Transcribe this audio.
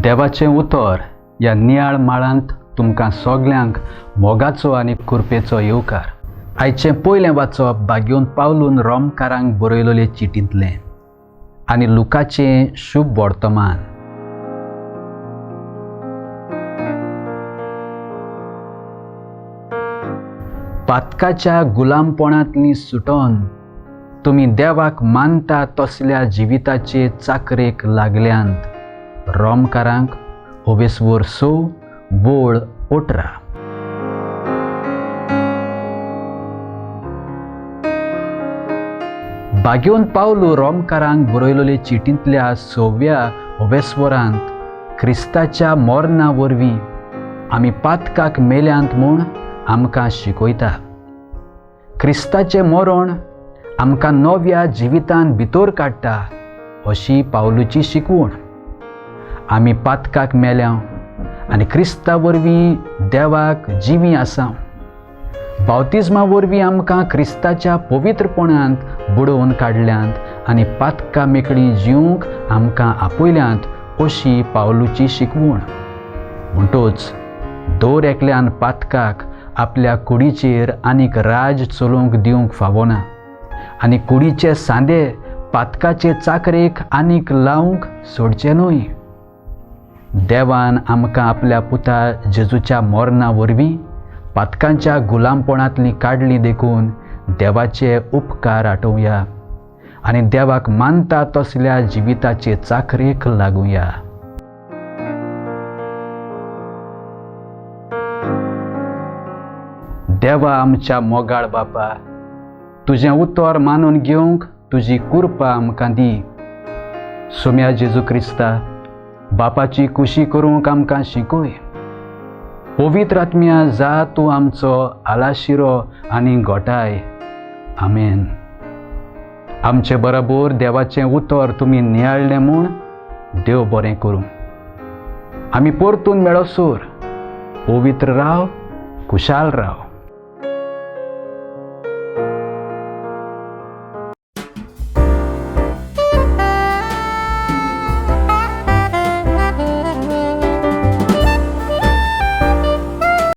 देवाचें उतर ह्या नियाळ माळांत तुमकां सगल्यांक मोगाचो आनी कृपेचो येवकार. आयचें पयलें वाचप बागेवन पावलून रोमकारांक बरयलेले चिटींतलें आनी लुकाचें शुभ वर्तमान. पातकाच्या गुलामपणांतली सुटोन तुमी देवाक मानता तसल्या जिविताचे चाकरेक लागल्यांत. रोमकारांक ओवेसवर 6:18. बागेवन पावलू रोमकारांक बरयलेले चिटींतल्या 6व्या ओवेस्वरांत क्रिस्ताच्या मरणा वरवीं आमी पातकाक मेल्यांत म्हूण आमकां शिकयता. क्रिस्ताचें मरण आमकां नव्या जिवितान भितर काडटा अशी पावलूची शिकवण. आमी पातकाक मेल्या आनी क्रिस्ता वरवीं देवाक जिवी आसा. बावतिज्मा वरवीं आमकां क्रिस्ताच्या पवित्रपणांत बुडोवन काडल्यांत आनी पातका मेकळी जिवंक आमकां आपयल्यांत अशी पावलूची शिकवण. म्हणटोच दर एकल्यान पातकाक आपल्या कुडीचेर आनीक राज चलोवंक दिवंक फावना आनी कुडीचे सांदे पातकाचे चाकरेक आनीक लावंक सोडचे न्हय. देवान आमकां आपल्या पुता जेजूच्या मरणा वरवीं पातकांच्या गुलामपणांतली काडली देखून देवाचे उपकार आठोवया आनी देवाक मानता तसल्या जिविताचे चाकरेक लागुया. देवा आमच्या मोगाळ बापा, तुजें उतर मानून घेवंक तुजी कृपा आमकां दी. सोम्या जेजू क्रिस्ता, बापाची कुशी करूंक आमकां शिकय. पवित्र आत्म्या जा तूं आमचो आलाशिरो आनी गोठाय. आमेन. आमचे बरोबर देवाचें उतर तुमी नियाळ्ळें म्हूण देव बरें करूं. आमी परतून मेळोसर पवित्र राव, खुशाल राव.